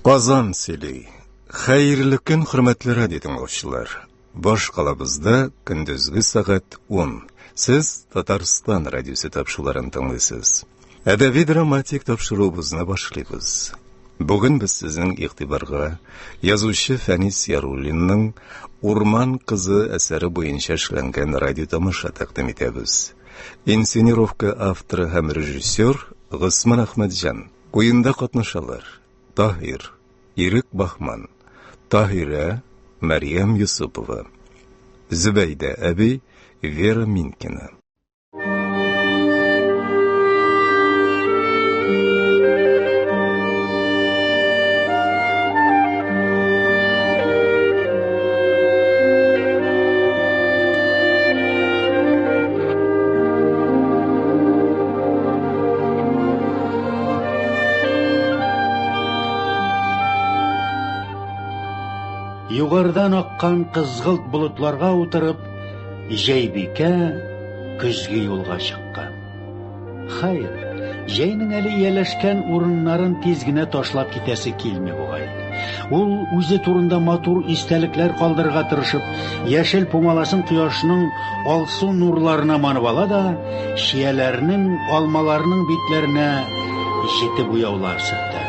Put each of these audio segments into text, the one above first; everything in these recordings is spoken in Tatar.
Казан сөйли. Хәерле көн, хөрмәтле радио тыңлаучылар. Баш калабызда көндезге сәгать 10. Сез Татарстан радиосы тапшыруларын тыңлыйсыз. Әдәби драматик тапшыруыбызны башлыйбыз. Бүген без сезнең игътибарга язучы Фәнис Яруллинның Урман кызы әсәре буенча эшләнгән радио тамаша тәкъдим итәбез. Инсценировка авторы һәм режиссер Госман Әхмәтҗан. Уенда катнашалар: Таһир, Ирек Баһман, Таһирә, Мәрьям Йосыпова, Зөбәйдә әби, Вера Минкина. Югарыдан аккан кызгылт болытларга утырып, Җәйбикә көзге юлга чыккан. Хәер, җәйнең әле ияләшкән урыннарын тиз генә ташлап китәсе килми бугай. Ул үзе турында матур истәлекләр калдырырга тырышып, яшел пумаласын кояшның алсу нурларына манып ала да, чияләрнең, алмаларның битләренә җете буяулар сөртә.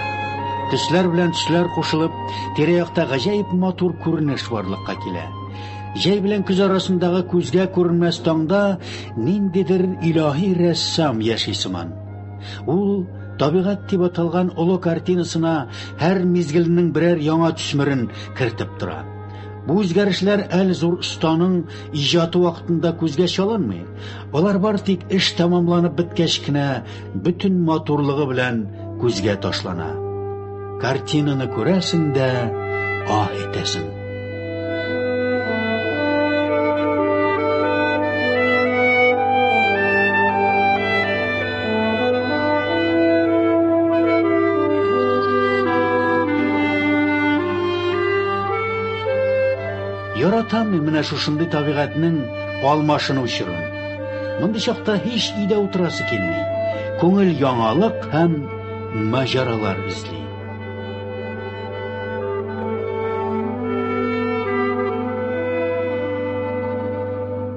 Төсләр белән төсләр кушылып, тирә-якта гаҗәеп матур күренеш барлыкка килә. Җәй белән көз арасындагы күзгә күренмәс таңда ниндидер илаһи рәссам яши сыман. Ул табигать дип аталган олы картинасына һәр мизгелнең берәр яңа төсмерен кертеп тора. Бу үзгәрешләр әле зур останың иҗаты вакытында күзгә чалынмый. Алар бары тик эш тәмамланып беткәч кенә бөтен матурлыгы белән күзгә ташлана. Картинаны күрәсең дә аһ итәсең. Яратам мин менә шушындый табигатьнең алмашыну чорын. Мондый чакта һич өйдә утырасы килми. Күңел яңалык һәм маҗаралар эзли.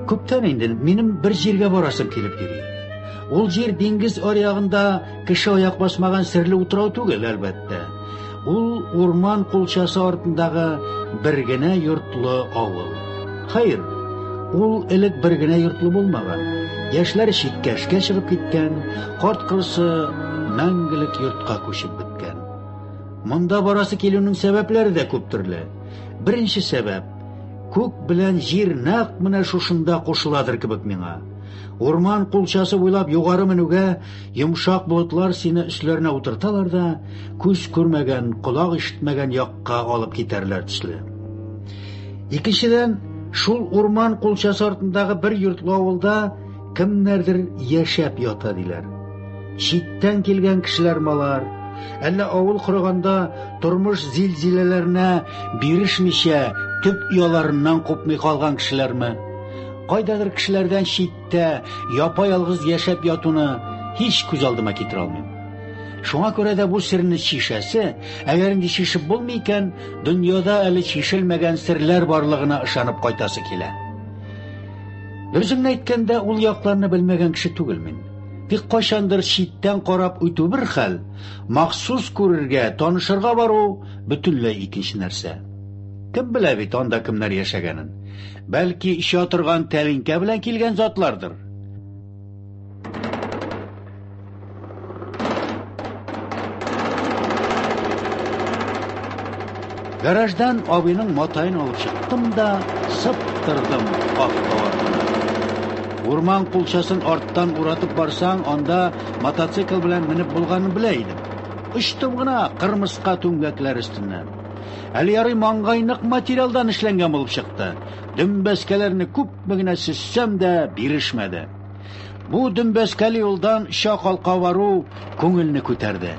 Күптән инде минем бер җиргә барасым килеп йөри. Ул җир диңгез аръягында кеше аяк басмаган серле утрау түгел, әлбәттә. Ул урман кулчасы артындагы бер генә йортлы авыл. Хәер, ул элек бер генә йортлы булмаган. Яшьләр читкә эшкә чыгып киткән, карт-корысы мәңгелек йортка күчеп беткән. Монда барасы килүнең сәбәпләре дә күп төрле. Беренче сәбәп, күк белән җир нәкъ менә шушында кушыладыр кебек миңа. Урман кулчасы буйлап югары менүгә йомшак болытлар сине өсләренә утырталар да, күз күрмәгән, колак ишетмәгән якка алып китәрләр төсле. Икенчедән, шул урман кулчасы артындагы бер йортлы авылда кемнәрдер яшәп ята диләр. Читтән килгән кешеләр малар, әллә авыл корыганда тормыш зилзиләләренә бирешмичә төп ояларыннан купмый калган кешеләрме? Кайдадыр кешеләрдән читтә япа-ялгыз яшәп ятуны һич күз алдыма китерә алмыйм. Шуңа күрә дә бу серне чишәсе, әгәр инде чишеп булмый икән, дөньяда әле чишелмәгән серләр барлыгына ышанып кайтасы килә. Дөресен әйткәндә, ул якларны белмәгән кеше түгел мин. Тик кайчандыр читтән карап үтү бер хәл, махсус күрергә, танышырга бару бөтенләй икенче нәрсә. Кем белә бит анда кемнәр яшәгәнен. Бәлки, эчә торган тәлинкә белән килгән затлардыр. Гараждан абыйның матаен алып чыктым да, сыптырдым авто артына. Урман кулчасын арттан уратып барсаң, анда мотоцикл белән менеп булганын белә идем. Очтым гына кырмыска түмгәкләр өстеннән. Әле ярый маңгай нык материалдан эшләнгән булып чыкты. Дөмбәскәләрне күпме генә сөзсәм дә бирешмәде. Бу дөмбәскәле юлдан оча калка бару күңелне күтәрде.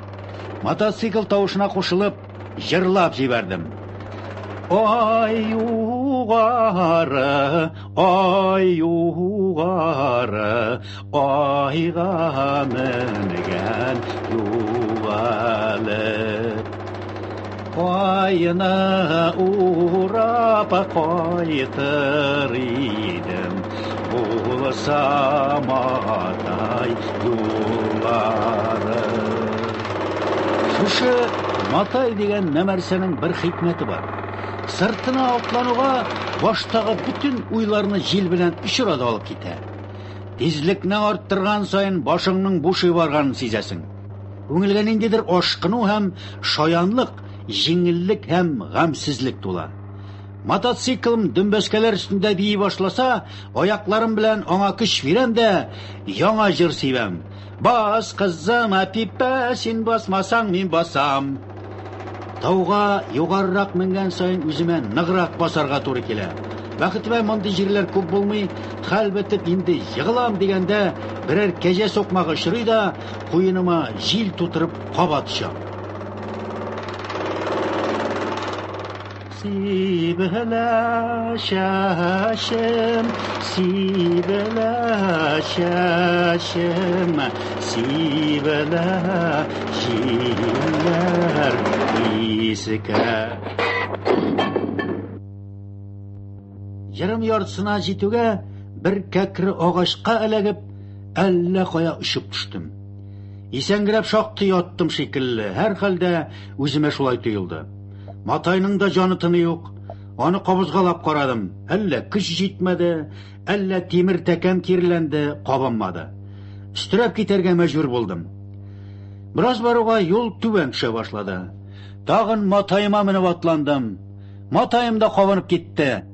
Мотоцикл тавышына кушылып, җырлап җибәрдем. Ай югары, ай югары, айга менгән югалы. Кайны урап кайтыр идем, булса матай юллары. Шушы матай дигән нәмәрсәнең бер хикмәте бар. Сыртына атлануга баштагы бөтен уйларны җил белән очыра да алып китә. Тизлекне арттырган саен башыңның бушый барганын сизәсең. Күңелгә ниндидер ашкыну һәм шаянлык, җиңеллек һәм гамьсезлек тула. Мотоциклым дөмбәскәләр өстендә бии башласа, аякларым белән аңа көч бирәм дә, яңа җыр сибәм. Бас, кызым, әпипә, син басмасаң, мин басам. Тауга югарырак менгән саен үземә ныграк басарга туры килә. Бәхетемә мондый җирләр күп булмый, хәл бетеп инде егылам дигәндә, берәр кәҗә сукмагы очрый да, куеныма җил тутырып каба төшәм. Сибелә чәчем, сибелә чәчем, сибелә җилләр искә. Җырым яртысына җитүгә бер кәкре агачка эләгеп, әллә кая очып төштем. Исәнгерәп шактый яттым шикелле, һәрхәлдә үземә шулай тоелды. Матайның да җаны тыны юк. Аны кабызгалап карадым. Әллә көч җитмәде, әллә тимер тәкәм киреләнде, кабынмады. Өстерәп китәргә мәҗбүр булдым. Бераз баруга юл түбән төшә башлады. Тагын матаема менеп атландым. Матаем да кабынып китте.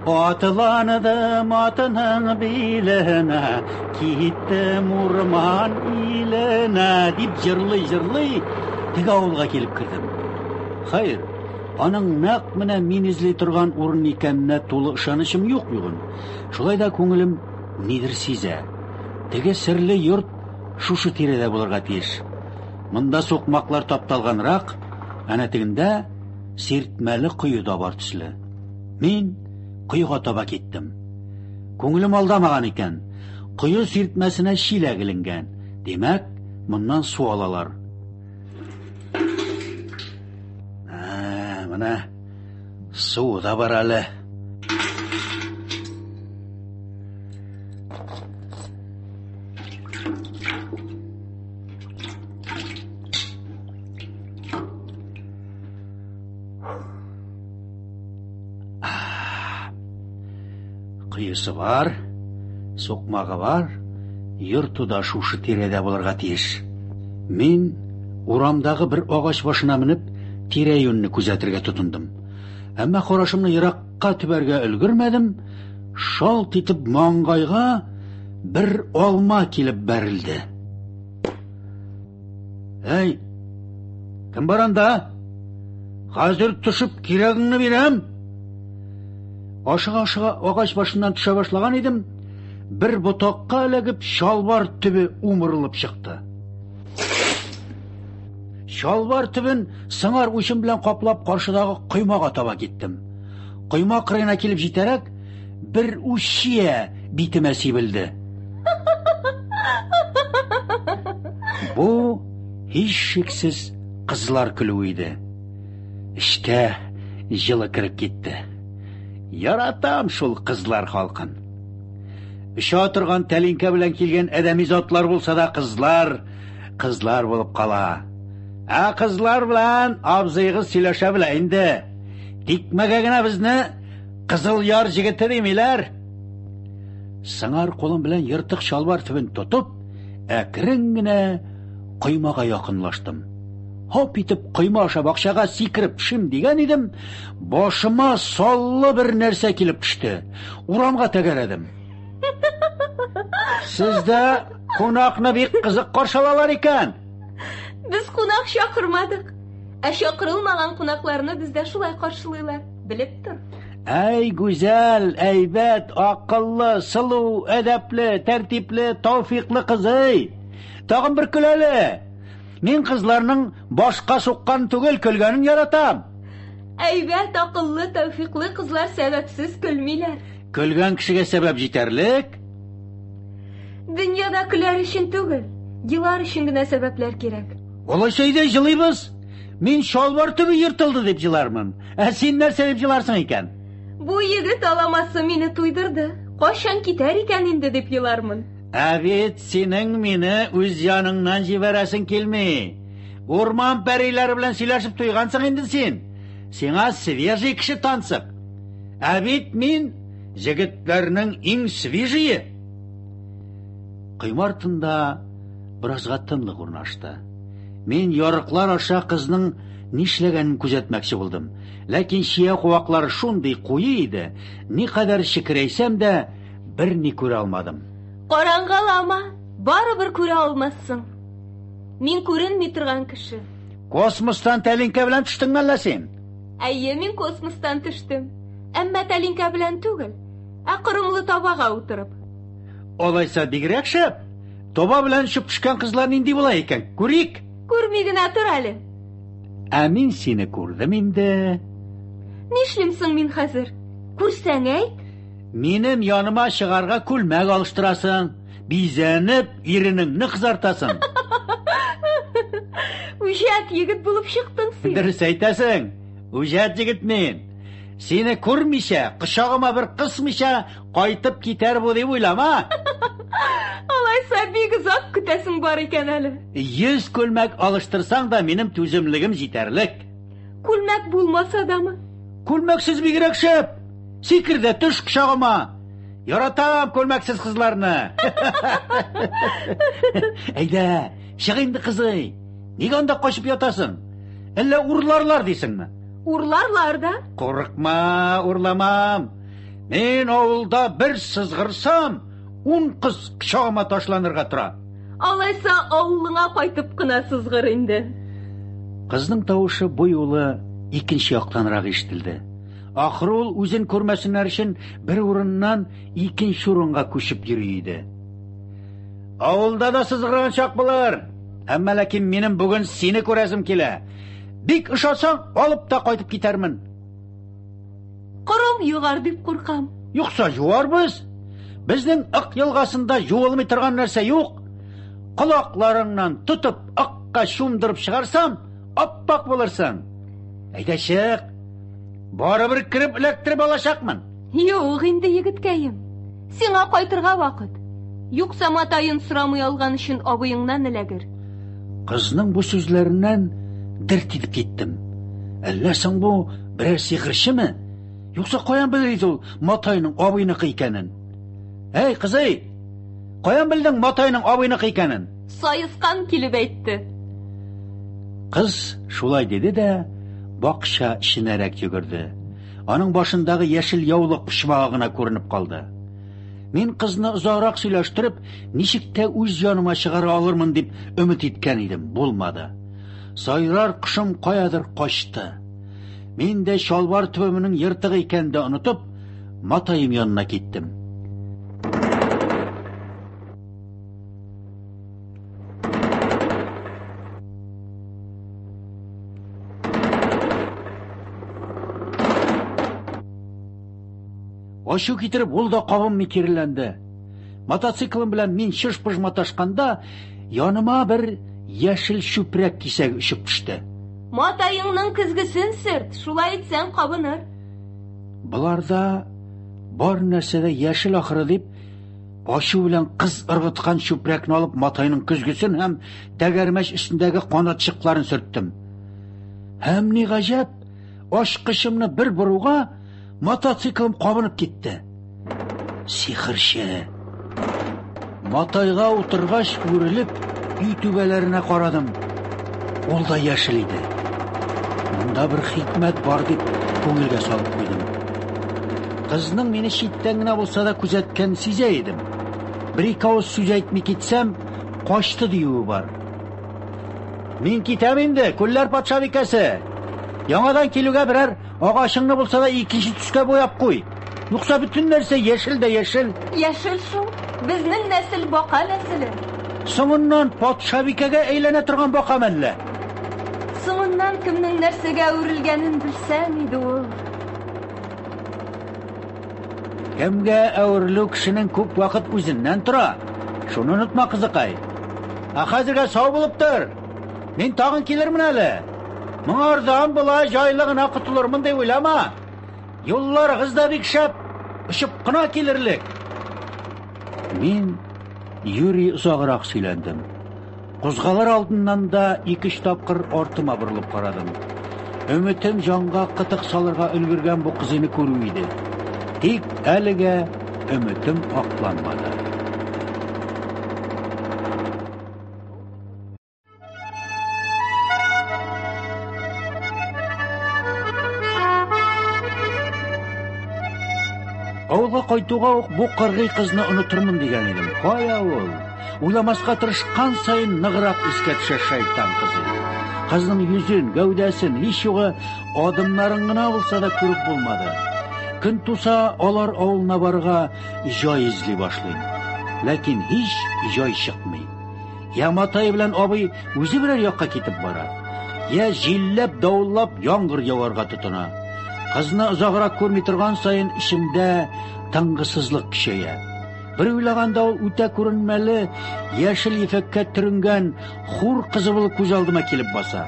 Атландым атының биленә, киттем урман иленә, дип җырлый-җырлый теге авылга килеп кердем. Хәер, аның нәкъ менә мин эзли торган урын икәненә тулы ышанычым юк югын. Шулай да күңелем нидер сизә. Теге серле йорт шушы тирәдә булырга тиеш. Монда сукмаклар тапталганрак, әнә тегендә сиртмәле кое да бар төсле. Мин коега таба киттем. Күңелем алдамаган икән. Кое сиртмәсенә чиләк эленгән. Димәк, моннан су алалар. Ә, менә су да бар әле. Коесы бар, сукмагы бар, йорты да шушы тирәдә булырга тиеш. Мин урамдагы бер агач башына менеп, тирә-юньне күзәтергә тотындым. Әмма карашымны еракка төбәргә өлгермәдем, шалт итеп маңгайга бер алма килеп бәрелде. Әй, кем бар анда? Хәзер төшеп кирәгеңне бирәм. Ашыга-ашыга агач башыннан төшә башлаган идем, бер ботакка эләгеп чалбар төбе умырылып чыкты. Чалбар төбен сыңар учым белән каплап каршыдагы коймага таба киттем. Койма кырыена килеп җитәрәк, бер уч чия битемә сибелде. Бу һичшиксез кызлар көлүе иде. Эчкә җылы кереп китте. Яратам шул кызлар халкын. Оча торган тәлинкә белән килгән адәми затлар булса да кызлар, кызлар булып кала. Ә кызлар белән абзыегыз сөйләшә белә инде. Тикмәгә генә безне Кызыл Яр җегете димиләр. Сыңар кулым белән ертык чалбар төбен тотып, әкрен генә коймага якынлаштым. Хоп итеп койма аша бакчага сикереп төшим дигән идем, башыма саллы бер нәрсә килеп төште. Урамга тәгәрәдем. Сездә кунакны бик кызык каршы алалар икән. Без кунак чакырмадык. Ә чакырылмаган кунакларны бездә шулай каршылыйлар. Белеп тор. Әй, гүзәл, әйбәт, акыллы, сылу, әдәпле, тәртипле, тауфиклы кызый. Тагын бер көл әле. Мин кызларның башка суккан түгел, көлгәнен яратам. Әйбәт, акыллы, тәүфиклы кызлар сәбәпсез көлмиләр. Көлгән кешегә сәбәп җитәрлек. Дөньяда көләр өчен түгел, Елар өчен генә сәбәпләр кирәк. Алайса әйдә җылыйбыз. Мин чалбар төбе ертылды дип җылармын. Ә син нәрсә дип җыларсың икән? Бу егет аламасы мине туйдырды. Кайчан китәр икән инде дип елармын. Ә бит синең мине үз яныңнан җибәрәсең килми. Урман пәриләре белән сөйләшеп туйгансың инде син. Сиңа свежий кеше тансык. Ә бит мин җегетләрнең иң свежие. Койма артында беразга тынлык урнашты. Мин ярыклар аша кызның нишләгәнен күзәтмәкче булдым. Ләкин чия куаклары шундый куе иде, никадәр чекерәйсәм дә, берни күрә алмадым. Караңгылама, барыбер күрә алмассың. Мин күренми торган кеше. Космостан тәлинкә белән төштеңме әллә син? Әйе, мин космостан төштем. Әмма тәлинкә белән түгел, ә корымлы табага утырып. Алайса бигрәк шәп. Таба белән очып төшкән кызлар нинди була икән? Күрик. Күрми генә тор әле. Ә мин сине күрдем инде. Нишлим соң мин хәзер? Күрсәң әйт. Минем яныма чыгарга күлмәк алыштырасың, бизәнеп, иренеңне кызартасың. Үҗәт егет булып чыктың син. Дөрес әйтәсең. Үҗәт егет мин. Сине күрмичә, кочагыма бер кысмыйча кайтып китәр бу дип уйлама. Алайса бик озак көтәсең бар икән әле. 100 күлмәк алыштырсаң да минем түземлегем җитәрлек. Күлмәк булмаса дамы? Күлмәксез бигрәк шәп. Сикер дә төш кочагыма. Яратам күлмәксез кызларны. Әйдә, чык инде кызый. Нигә анда качып ятасың? Әллә урларлар дисеңме? Урларлар да. Курыкма, урламам. Мин авылда бер сызгырсам, 10 кыз кочагыма ташланырга тора. Алайса авылыңа кайтып кына сызгыр инде. Кызның тавышы бу юлы икенче яктанрак ишетелде. Ахыры ул үзен күрмәсеннәр өчен бер урыннан икенче урынга күчеп йөри иде. Авылда да сызгырган чак булыр. Әмма ләкин минем бүген сине күрәсем килә. Бик ошасаң, алып та кайтып китәрмен. Корым югар дип куркам. Юкса юарбыз. Безнең Ык елгасында юылмый торган нәрсә юк. Колакларыңнан тотып, Ыкка чумдырып чыгарсам, аппак булырсың. Әйдә чык. Барыбер кереп эләктереп алачакмын. Юк инде, егеткәем. Сиңа кайтырга вакыт. Юкса матаен сорамый алган өчен абыеңнан эләгер. Кызның бу сүзләреннән дерт итеп киттем. Әллә соң бу берәр сихерчеме? Юкса каян белер иде ул матайның абыйныкы икәнен? Әй, кызый! Каян белдең матайның абыйныкы икәнен? Саескан килеп әйтте. Кыз шулай диде дә бакча эченәрәк йөгерде. Аның башындагы яшел яулык почмагы гына күренеп калды. Мин кызны озаграк сөйләштереп, ничек тә үз яныма чыгара алырмын дип өмет иткән идем, булмады. Сайрар кошым каядыр качты. Мин дә чалбар төбеменең ертыгы икәнен дә онытып, матаем янына киттем. Ачу китереп, ул да кабынмый киреләнде. Мотоциклым белән мин чыш-пыш маташканда, яныма бер яшел чүпрәк кисәге очып төште. Матаеңның көзгесен сөрт, шулай итсәң кабыныр. Боларда бар нәрсә дә яшел ахыры дип, ачу белән кыз ыргыткан чүпрәкне алып матайның көзгесен һәм тәгәрмәч өстендәге канатчыкларын сөрттем. Һәм ни гаҗәп, ачкычымны бер боруга мотоциклым кабынып китте. Сихерче. Матайга утыргач, үрелеп, өй түбәләренә карадым. Ул да яшел иде. Монда бер хикмәт бар дип күңелгә салып куйдым. Кызның мине читтән генә булса да күзәткәнен сизә идем. Бер-ике авыз сүз әйтми китсәм, качты диюе бар. Мин китәм инде, күлләр патшабикәсе. Яңадан килүгә берәр агачыңны булса да икенче төскә буяп куй. Юкса бөтен нәрсә яшел дә яшел. Яшел шул. Безнең нәсел бака нәселе. Соңыннан патшабикәгә әйләнә торган бака мәллә? Соңыннан кемнең нәрсәгә әверелгәнен белсәң иде ул. Кемгә әверелү кешенең күп вакыт үзеннән тора. Шуны онытма, кызыкай. Ә хәзергә сау булып тор. Мин тагын килермен әле. Моңардан болай җайлы гына котылырмын дип уйлама. Юлларыгыз да бик шәп, очып кына килерлек. Мин юри озаграк сөйләндем. Кузгалыр алдыннан да ике-өч тапкыр артыма борылып карадым. Өметем җанга кытык салырга өлгергән бу кызыйны күрү иде. Тик әлегә өметем акланмады. Авылга кайтуга ук бу кыргый кызны онытырмын дигән идем. Кая ул? Уйламаска тырышкан саен ныграк искә төшә шайтан кызы. Кызның йөзен, гәүдәсен, һич югы адымнарын гына булса да күреп булмады. Көн туса, алар авылына барырга җай эзли башлыйм. Ләкин һич җай чыкмый. Я матай белән абый үзе берәр якка китеп бара, я җилләп, давыллап яңгыр яварга тотына. Кызны озаграк күрми торган саен эчемдә тынгысызлык көчәя. Бер уйлаганда ул үтә күренмәле, яшел ефәккә төренгән хур кызы булып күз алдыма килеп баса.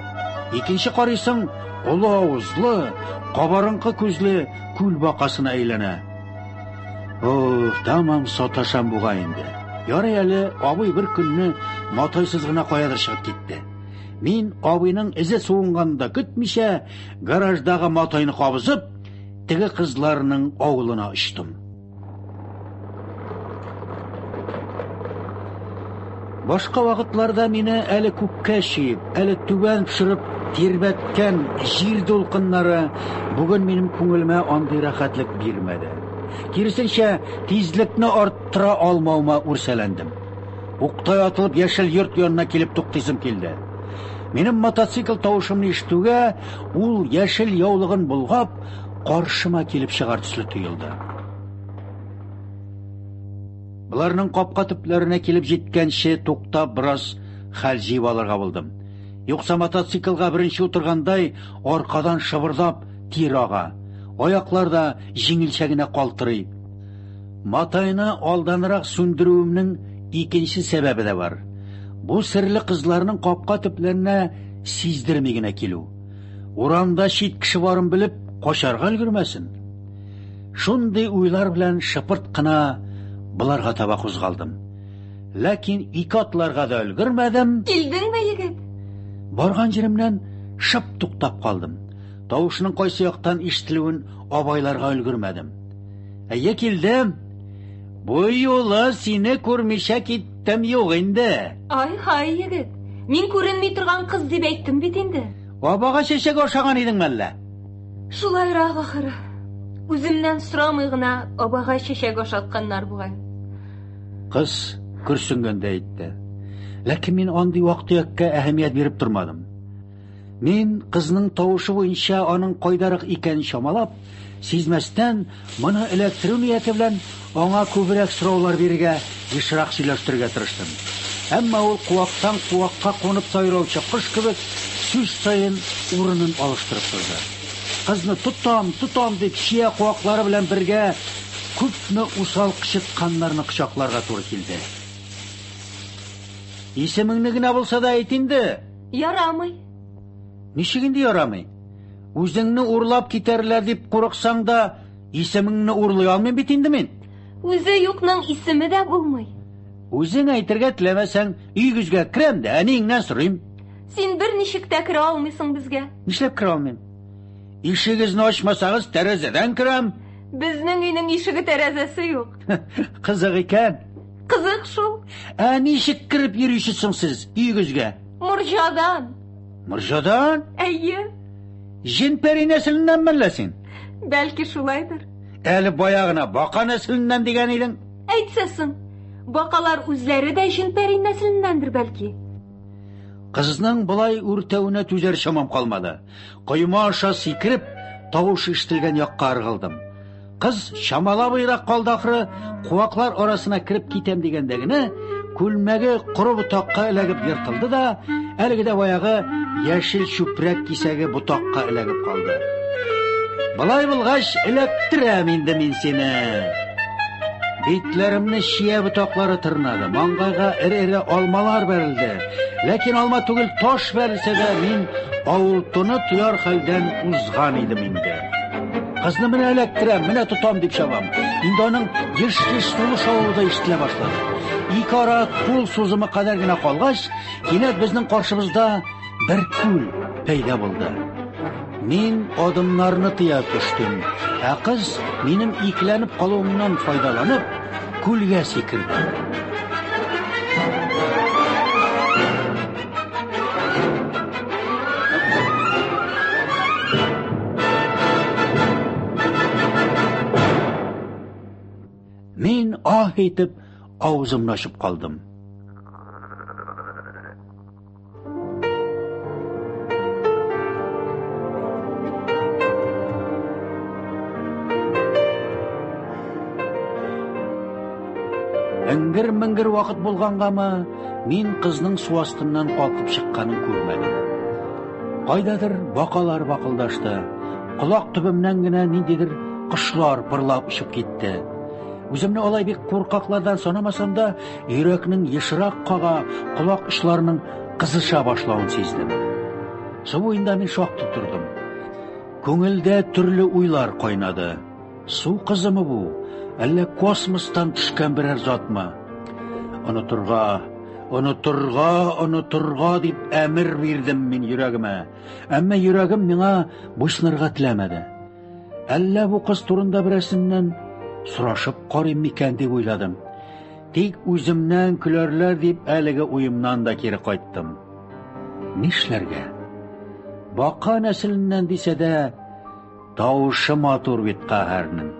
Икенче карыйсың, олы авызлы, кабарынкы күзле күл бакасына әйләнә. Ох, тәмам саташам бугай инде. Ярый әле абый бер көнне матайсыз гына каядыр чыгып китте. Мин абыйның эзе суынганын да көтмичә, гараждагы матайны кабызып, теге кызларның авылына очтым. Башка вакытларда мине әле күккә чөеп, әле түбән төшереп тирбәткән җир дулкыннары бүген минем күңелемә андый рәхәтлек бирмәде. Киресенчә, тизлекне арттыра алмавыма үрсәләндем. Уктай атылып яшел йорт янына килеп туктыйсым килде. Минем мотоцикл тавышымны ишетүгә, ул яшел яулыгын болгап, каршыма килеп чыгар төсле тоелды. Боларның капка төпләренә килеп җиткәнче туктап бераз хәл җыеп алырга булдым. Юкса мотоциклга беренче утыргандай аркадан шыбырдап тир ага. Аяклар да җиңелчә генә калтырый. Матайны алданрак сүндерүемнең икенче сәбәбе дә бар. Бу серле кызларның капка төпләренә сиздерми генә килү. Урамда чит кеше барын белеп, качарга өлгермәсен. Шундый уйлар белән шыпырт кына боларга таба кузгалдым. Ләкин ике атларга да өлгермәдем. Килдеңме, егет? Барган җиремнән шып туктап калдым. Тавышның кайсы яктан ишетелүен абайларга өлгермәдем. Әйе, килдем. Бу юлы сине күрмичә киттем юк инде. Ай-һай, егет. Мин күренми торган кыз дип әйттем бит инде. Абага чәчәк ашаган идеңме әллә? Шулайрак ахыры. Үземнән сорамый гына абага чәчәк ашатканнар бугай. Кыз көрсенгәндә әйтте. Ләкин мин андый вак-төяккә әһәмият биреп тормадым. Мин кызның тавышы буенча аның кайдарак икәнен чамалап, сизмәстән, моны эләктерү нияте белән аңа күбрәк сораулар бирергә, ешрак сөйләштерергә тырыштым. Әмма ул куактан куакка кунып сайраучы кош кебек сүз саен урынын алыштырып торды. Кызны тотам, тотам дип чия куаклары белән бергә күпме усал кычытканнарны кочакларга туры килде. Исемеңне генә булса да әйт инде. Ярамый. Ничек инде ярамый? Үзеңне урлап китәрләр дип курыксаң да, исемеңне урлый алмыйм бит инде мин. Үзе юкның исеме дә булмый. Үзең әйтергә теләмәсәң, өегезгә керәм дә әниеңнән сорыйм. Син берничек тә керә алмыйсың безгә. Нишләп керә алмыйм? Ишегезне ачмасагыз, тәрәзәдән керәм. Безнең өйнең ишеге тәрәзәсе юк. Кызык икән. Кызык шул. Ә ничек кереп йөрисез соң сез өегезгә? Морҗадан. Морҗадан? Әйе. Җен-пәри нәселеннәнме әллә син? Бәлки шулайдыр. Әле бая гына бака нәселеннән дигән идең. Әйтсә соң, бакалар үзләре дә җен-пәри нәселеннәндер бәлки. Кызның болай үртәвенә түзәр чамам калмады. Койма аша сикереп, тавыш ишетелгән якка ыргылдым. Кыз чамалабыйрак калды ахры, куаклар арасына кереп китәм дигәндә генә, күлмәге коры ботакка эләгеп ертылды да, әлеге дә баягы яшел чүпрәк кисәге ботакка эләгеп калды. Болай булгач, эләктерәм инде мин сине. Битләремне чия ботаклары тырнады, маңгайга эре-эре алмалар бәрелде. Ләкин алма түгел, таш бәрелсә дә, мин авыртуны тояр хәлдән узган идем инде. Кызны менә эләктерәм, менә тотам дип чабам. Инде аның еш-еш сулыш алуы да ишетелә башлады. Ике ара кул сузымы кадәр генә калгач, кинәт безнең каршыбызда бер күл пәйда булды. Мин адымнарны тыя төштем, ә кыз минем икеләнеп калуымнан файдаланып, күлгә сикерде. Мин аһ итеп авызымны ачып калдым. Эңгер-меңгер вакыт булгангамы, мин кызның су астыннан калкып чыкканын күрмәдем. Кайдадыр бакалар бакылдашты. Колак төбемнән генә ниндидер кошлар пырлап очып китте. Үземне алай бик куркаклардан санамасам да, йөрәкнең ешрак кага, колак очларының кызыша башлавын сиздем. Су буенда мин шактый тордым. Күңелдә төрле уйлар кайнады. Су кызымы бу? Әллә космостан төшкән берәр затмы? Онытырга, онытырга, онытырга дип әмер бирдем мин йөрәгемә. Әмма йөрәгем миңа буйсынырга теләмәде. Әллә бу кыз турында берәрсеннән сорашып карыйм микән дип уйладым. Тик үземнән көләрләр дип әлеге уемнан да кире кайттым. Нишләргә? Бака нәселеннән дисә дә, тавышы матур бит каһәрнең.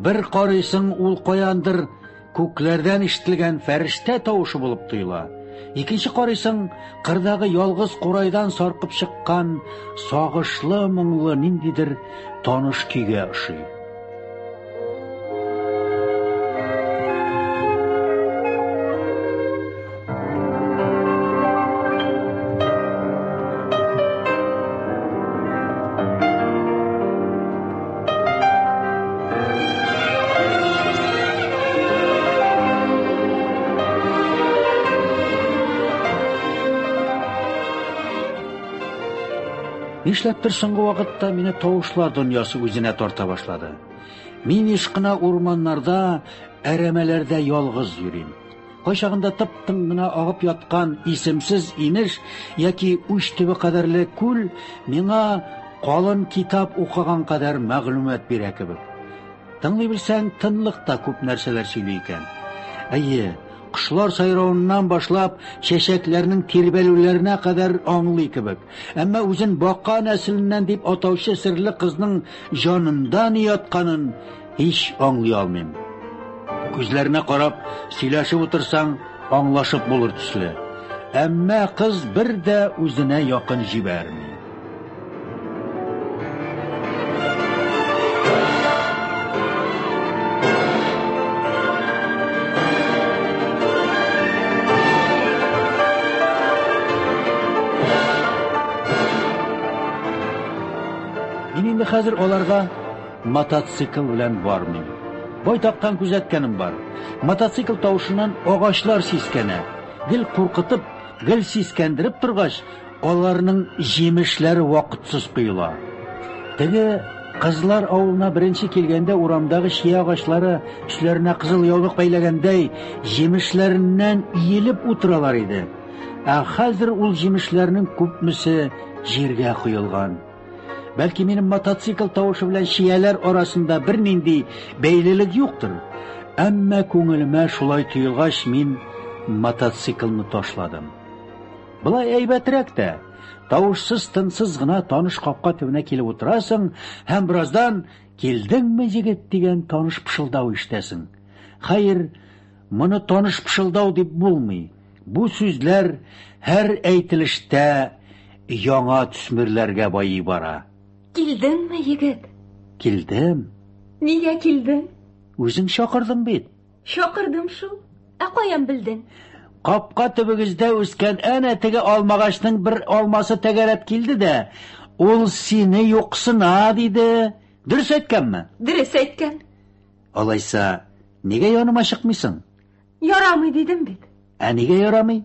Бер карыйсың, ул каяндыр Күкләрдән ишетелгән фәрештә тавышы булып тоела. Икенче карыйсың, кырдагы ялгыз курайдан саркып чыккан сагышлы моңлы ниндидер таныш көйгә ошый. Нишләптер соңгы вакытта мине тавышлар дөньясы үзенә тарта башлады. Мин еш кына урманнарда, әрәмәләрдә ялгыз йөрим. Кайчагында тып-тын гына агып яткан исемсез инеш яки уч төбе кадәрле күл миңа калын китап укыган кадәр мәгълүмат бирә кебек. Тыңлый белсәң, тынлык та күп нәрсәләр сөйли икән. Әйе, кошлар сайравыннан башлап, чәчәкләрнең тирбәлүләренә кадәр аңлый кебек. Әмма үзен бака нәселеннән дип атаучы серле кызның җанында ни ятканын һич аңлый алмыйм. Күзләренә карап сөйләшеп утырсаң, аңлашып булыр төсле. Әмма кыз бер дә үзенә якын җибәрми. Мин инде хәзер аларга Мотоцикл белән бармыйм. Байтактан күзәткәнем бар. Мотоцикл тавышыннан агачлар сискәнә. Гел куркытып, гел сискәндереп торгач, аларның җимешләре вакытсыз коела. Теге кызлар авылына беренче килгәндә урамдагы чия агачлары өсләренә кызыл яулык бәйләгәндәй җимешләреннән иелеп утыралар иде. Ә хәзер ул җимешләрнең күпмесе җиргә коелган. Бәлки минем мотоцикл тавышы белән чияләр арасында бернинди бәйлелек юктыр. Әмма күңелемә шулай тоелгач, мин мотоциклны ташладым. Болай әйбәтрәк тә. Тавышсыз, тынсыз гына таныш капка төбенә килеп утырасың һәм бераздан «Килдеңме, егет?» дигән таныш пышылдау ишетәсең. Хәер, моны таныш пышылдау дип булмый. Бу сүзләр һәр әйтелештә яңа төсмерләргә байый бара. Килдеңме, егет? Килдем. Нигә килдең? Үзең чакырдың бит. Чакырдым шул. Ә каян белдең? Капка төбегездә үскән әнә теге алмагачның бер алмасы тәгәрәп килде дә, ул сине юксына, диде. Дөрес әйткәнме? Дөрес әйткән. Алайса, Нигә яныма чыкмыйсың? Ярамый дидем бит. Ә нигә ярамый?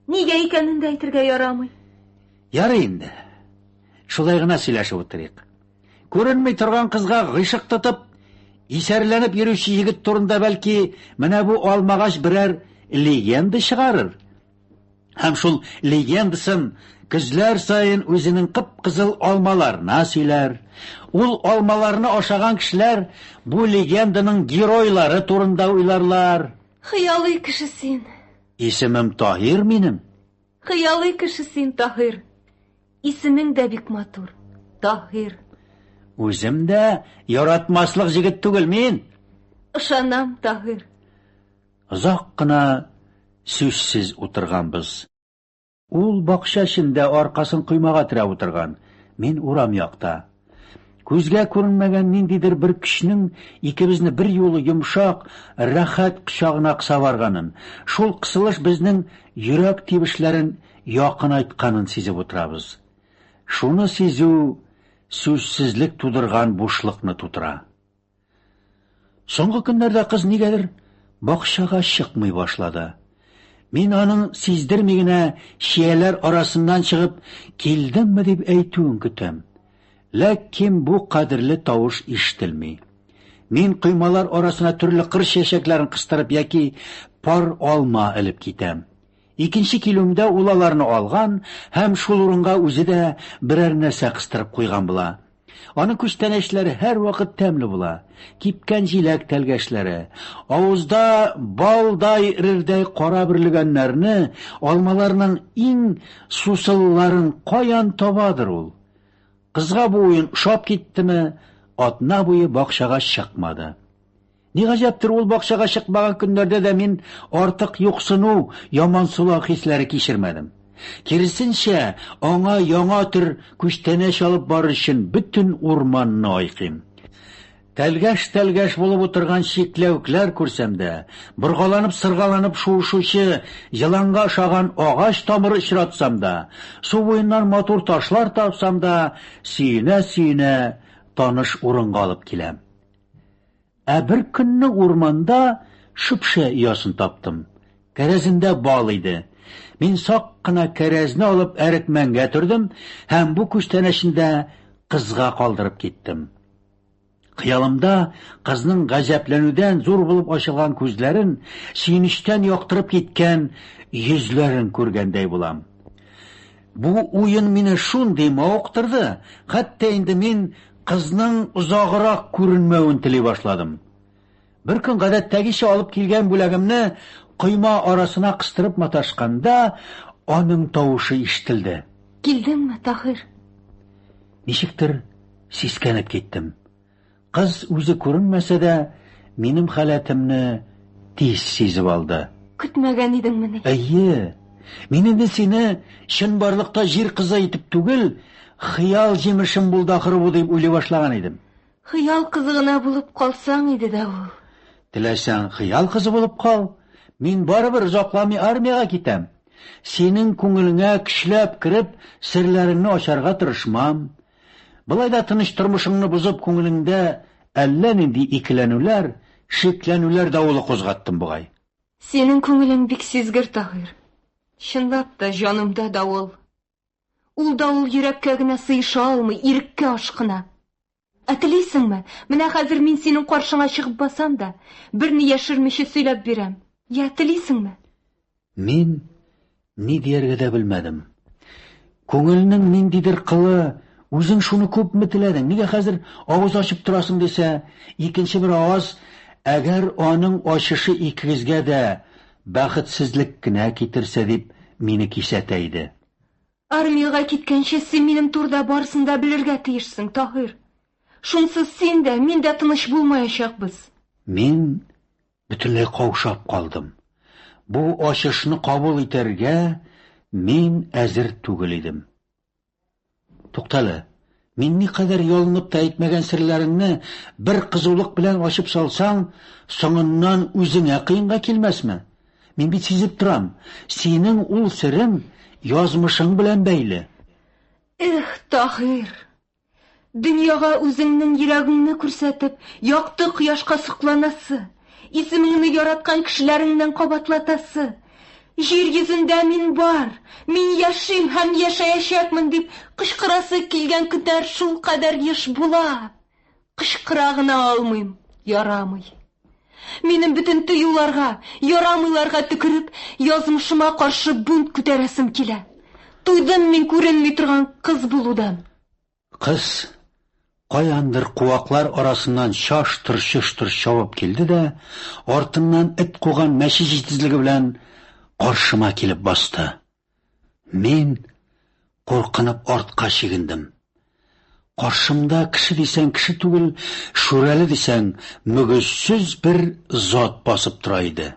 Нигә икәнен дә әйтергә ярамый. Ярый инде. Шулай гына сөйләшеп утырыйк. Күренми торган кызга гыйшык тотып, исәрләнеп йөрүче егет турында бәлки менә бу алмагач берәр легенда чыгарыр. Һәм шул легендасын көзләр саен үзенең кып-кызыл алмаларына сөйләр. Ул алмаларны ашаган кешеләр бу легенданың геройлары турында уйларлар. Хыялый кеше син. Исемем Таһир минем. Хыялый кеше син, Таһир. Исемең дә бик матур. Таһир. Үзем дә яратмаслык җегет түгел мин. Ышанам, Таһир. Озак кына сүзсез утырганбыз. Ул бакча эчендә аркасын коймага терәп утырган, мин урам якта. Күзгә күренмәгән ниндидер бер көчнең икебезне бер юлы йомшак, рәхәт кочагына кыса барганын, шул кысылыш безнең йөрәк тибешләрен якынайтканын сизеп утырабыз. Шуны сизү сүзсезлек тудырган бушлыкны тутыра. Соңгы көннәрдә кыз нигәдер бакчага чыкмый башлады. Мин аның сиздерми генә чияләр арасыннан чыгып, килдеңме дип әйтүен көтәм. Ләкин бу кадерле тавыш ишетелми. Мин коймалар арасына төрле кыр чәчәкләрен кыстырып яки пар алма элеп китәм. Икенче килүемдә ул аларны алган һәм шул урынга үзе дә берәр нәрсә кыстырып куйган була. Аның күчтәнәчләре һәрвакыт тәмле була. Кипкән җиләк тәлгәшләре, авызда балдай эрердәй кара бөрлегәннәрне, алмаларның иң сусылларын каян табадыр ул? Кызга бу уен ошап киттеме, атна буе бакчага чыкмады. Ни гаҗәптер, ул бакчага чыкмаган көннәрдә дә мин артык юксыну, ямансулау хисләре кичермәдем. Киресенчә, аңа яңа төр күчтәнәч алып барыр өчен бөтен урманны айкыйм. Тәлгәш-тәлгәш булып утырган чикләвекләр күрсәм дә, боргаланып-сыргаланып шуышучы еланга ошаган агач тамыры очратсам да, су буеннан матур ташлар тапсам да, сөенә-сөенә таныш урынга алып киләм. Ә бер көнне урманда шөпшә оясын таптым. Кәрәзендә бал иде. Мин сак кына кәрәзне алып әрекмәнгә төрдем һәм бу күчтәнәчне дә кызга калдырып киттем. Хыялымда кызның гаҗәпләнүдән зур булып ачылган күзләрен, сөенечтән яктырып киткән йөзләрен күргәндәй булам. Бу уен мине шундый мавыктырды, хәтта инде мин кызның озаграк күренмәвен тели башладым. Бер көн гадәттәгечә алып килгән бүләгемне койма арасына кыстырып маташканда, аның тавышы ишетелде. Килдеңме, Таһир? Ничектер сискәнеп киттем. Кыз үзе күренмәсә дә, минем халәтемне тиз сизеп алды. Көтмәгән идеңмени? Әйе. Мин инде сине чынбарлыкта җир кызы итеп түгел, хыял җимешем булды ахры бу дип уйлый башлаган идем. Хыял кызы гына булып калсаң иде дә ул. Теләсәң, хыял кызы булып кал. Мин барыбер озакламый армиягә китәм. Синең күңелеңә көчләп кереп, серләреңне ачарга тырышмам. Болай да тыныч тормышыңны бозып, күңелеңдә әллә нинди икеләнүләр, шикләнүләр давылы кузгаттым бугай. Синең күңелең бик сизгер, Таһир. Чынлап та җанымда давыл. Ул давыл йөрәккә генә сыеша алмый, иреккә ашкына. Ә телисеңме? Менә хәзер мин синең каршыңа чыгып басам да, берни яшермичә сөйләп бирәм. Я, телисеңме? Мин ни дияргә дә белмәдем. Күңелнең ниндидер кылы, үзең шуны күпме теләдең, нигә хәзер авыз ачып торасың дисә, икенче бер аваз, әгәр аның ачышы икегезгә дә бәхетсезлек кенә китерсә дип мине кисәтә иде. Армиягә киткәнче син минем турыда барысын да белергә тиешсең, Таһир. Шунсыз син дә, мин дә тыныч булмаячакбыз. Мин бөтенләй каушап калдым. Бу ачышны кабул итәргә мин әзер түгел идем. Туктале, мин никадәр ялынып та әйтмәгән серләреңне бер кызулык белән ачып салсаң, соңыннан үзеңә кыенга килмәсме? Мин бит сизеп торам, синең ул серең язмышың белән бәйле. Эх, Таһир! Дөньяга үзеңнең йөрәгеңне күрсәтеп, якты кояшка сокланасы, Исемеңне яраткан кешеләреңнән кабатлатасы, җир йөзендә мин бар, мин яшим һәм яшәячәкмен дип кычкырасы килгән көннәр шулкадәр еш була. Кычкыра гына алмыйм, ярамый. Минем бөтен тыюларга, ярамыйларга төкереп, язмышыма каршы бунт күтәрәсем килә. Туйдым мин күренми торган кыз булудан. Кыз каяндыр куаклар арасыннан чаштыр-чоштыр чабып килде дә, артыннан эт куган мәче җитезлеге белән каршыма килеп басты. Мин куркынып артка чигендем. Каршымда кеше дисәң кеше түгел, шүрәле дисәң мөгезсез бер зат басып тора иде.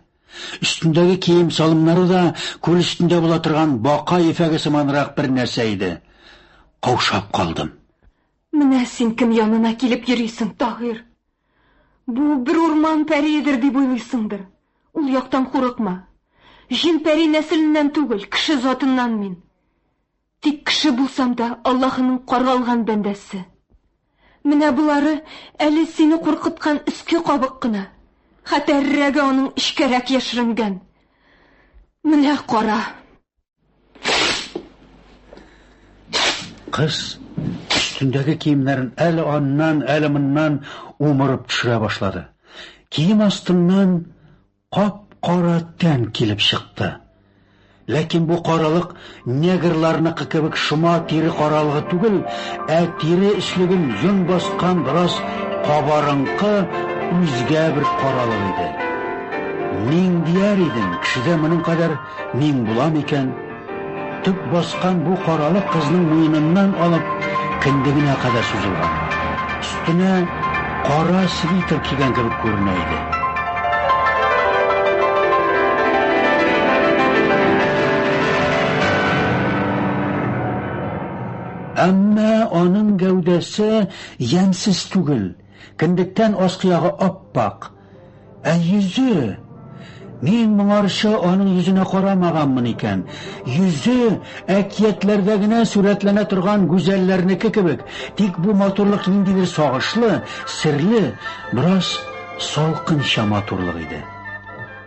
Өстендәге кием-салымнары да күл өстендә була торган бака ефәге сыманрак бер нәрсә иде. Каушап калдым. Менә син кем янына килеп йөрисең, Таһир? Бу бер урман пәриедер дип уйлыйсыңдыр. Ул яктан курыкма. Җен-пәри нәселеннән түгел, кеше затыннан мин. Тик кеше булсам да, Аллаһының каргалган бәндәсе. Менә болары әле сине куркыткан өске кабык кына. Хәтәррәге аның эчкәрәк яшеренгән. Менә кара. Кыз өстендәге киемнәрен әле аннан, әле моннан умырып төшерә башлады. Кием астыннан Кап-кара тән килеп чыкты. Ләкин бу каралык негрларныкы кебек шома тире каралыгы түгел, ә тире өслеген йон баскан бераз кабарынкы үзгә бер каралык иде. Миң дияр идең, кешедә моның кадәр миң була микән? Төк баскан бу каралык кызның муеныннан алып кендегенә кадәр сузылган. Өстенә кара свитер кигән кебек күренә иде. Әмма аның гәүдәсе ямьсез түгел, кендектән аскы ягы ап-ак. Ә йөзе! Мин моңарчы аның йөзенә карамаганмын икән. Йөзе әкиятләрдә генә сурәтләнә торган гүзәлләрнеке кебек. Тик бу матурлык ниндидер сагышлы, серле, бераз салкынча матурлык иде.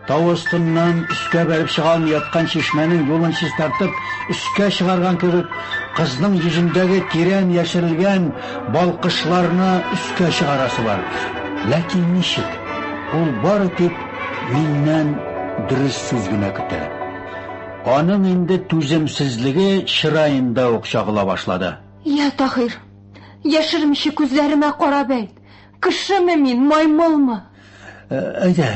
Тау астыннан өскә бәреп чыга алмый яткан чишмәнең юлын чистартып өскә чыгарган кебек, кызның йөзендәге тирән яшерелгән балкышларны өскә чыгарасы бар. Ләкин ничек? Ул бары тик миннән дөрес сүз генә көтә. Аның инде түземсезлеге чыраенда ук чагыла башлады. Я, Таһир, яшермичә күзләремә карап әйт, кешеме мин, маймылмы? Әйдә,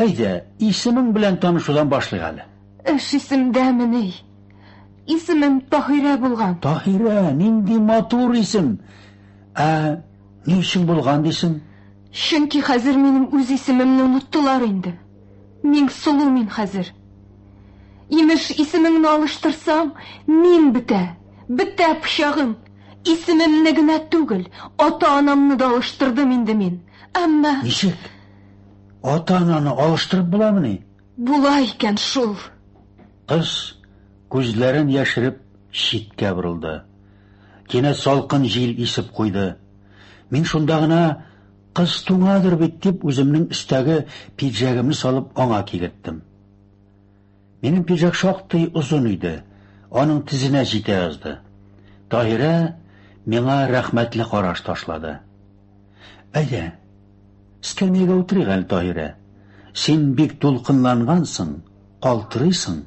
әйдә, исемең белән танышудан башлыйк әле. Эш исемдәмени? Исемем Таһирә булган. Таһирә, нинди матур исем! Ә ни өчен булган дисең? Чөнки хәзер минем үз исемемне оныттылар инде. Миңсылу мин хәзер. Имеш, исемеңне алыштырсаң, мин бетә. Бетә пычагым. Исемемне генә түгел, ата-анамны да алыштырдым инде мин. Әмма... Ничек? Ата-ананы алыштырып буламыни? Була икән шул. Кыз күзләрен яшереп читкә борылды. Кинәт салкын җил исеп куйды. Мин шунда гына кыз туңадыр бит дип үземнең өстәге пиджагымны салып аңа кигерттем. Минем пиджак шактый озын иде, аның тезенә җитә язды. Таһирә миңа рәхмәтле караш ташлады. Әйдә, эскәмиягә утырыйк әле, Таһирә. Син бик дулкынлангансың, калтырыйсың.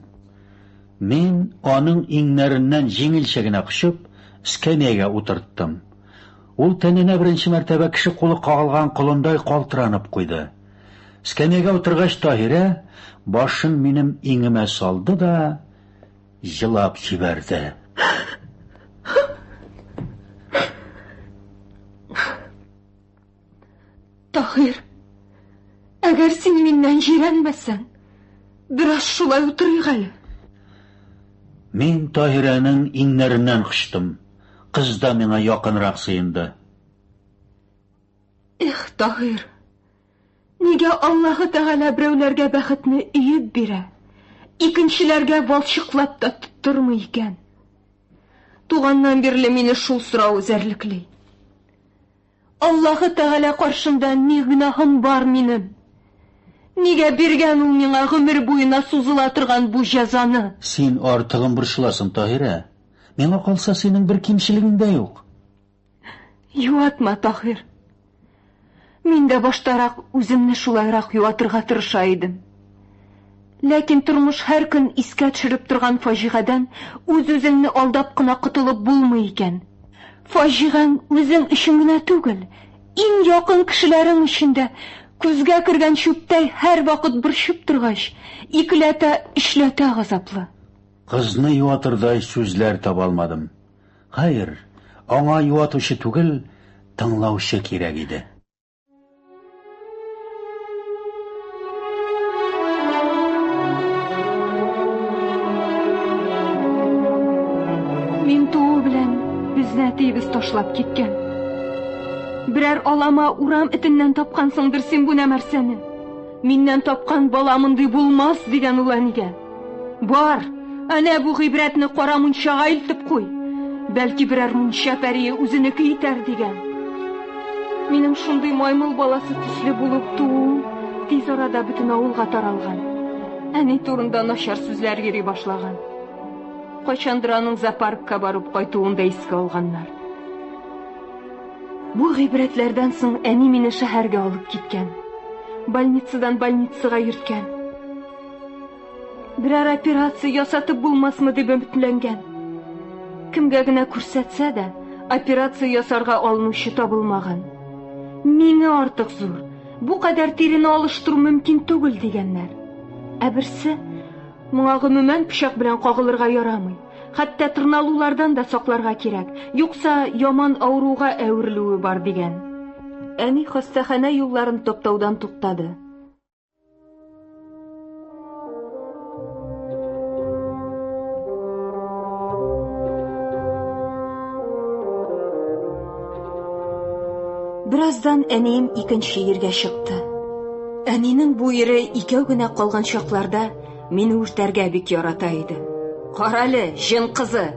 Мин аның иңнәреннән җиңелчә генә кочып, эскәмиягә утырттым. Ул тәненә беренче мәртәбә кеше кулы кагылган колындай калтыранып куйды. Эскәмиягә утыргач, Таһирә башын минем иңемә салды да елап җибәрде. Таһир, әгәр син миннән җирәнмәсәң, бераз шулай утырыйк әле. Мин Таһирәнең иңнәреннән кочтым. Кыз да миңа якынрак сыенды. Эх, Таһир, нигә Аллаһы Тәгалә берәүләргә бәхетне өеп бирә, икенчеләргә валчыклап та тоттырмый икән? Туганнан бирле мине шул сорау эзәрлекли. Аллаһы Тәгалә каршында ни гөнаһым бар минем? Нигә биргән ул миңа гомер буена сузыла торган бу җәзаны? Син артыгын борчыласың, Таһирә. Миңа калса, синең бер кимчелегең дә юк. Юатма, Таһир. Мин дә баштарак үземне шулайрак юатырга тырыша идем. Ләкин тормыш һәр көн искә төшереп торган фаҗигадән үз-үзеңне алдап кына котылып булмый икән. Фаҗигаң үзең өчен генә түгел, иң якын кешеләрең өчен дә күзгә кергән чүптәй һәрвакыт борчып торгач, икеләтә, өчләтә газаплы. Кызны юатырдай сүзләр таба алмадым. Хәер, аңа юатучы түгел, тыңлаучы кирәк иде. Мин туу белән безне әтиебез ташлап киткән. Берәр алама урам этеннән тапкансыңдыр син бу нәмәрсәне. Миннән тапкан бала мондый булмас, дигән ул әнигә. Бар, әнә бу гыйбрәтне кара мунчага илтеп куй. Бәлки берәр мунча пәрие үзенеке итәр, дигән. Минем шундый маймыл баласы төсле булып тууым тиз арада бөтен авылга таралган. Әни турында начар сүзләр йөри башлаган. Кайчандыр аның зоопаркка барып кайтуын да искә алганнар. Бу гыйбрәтләрдән соң әни мине шәһәргә алып киткән. Больницадан больницага йөрткән. Берәр операция ясатып булмасмы дип өметләнгән. Кемгә генә күрсәтсә дә, операция ясарга алынучы табылмаган. Миңе артык зур, бу кадәр тирене алыштыру мөмкин түгел дигәннәр. Ә берсе, моңа гомумән пычак белән кагылырга ярамый. Хәтта тырналулардан да сакларга кирәк, юкса яман авыруга әверелүе бар дигән. Әни хастаханә юлларын таптаудан туктады. Бераздан әнием икенче иргә чыкты. Әнинең бу ире икәү генә калган чакларда мине үртәргә бик ярата иде. Карале, җен кызы,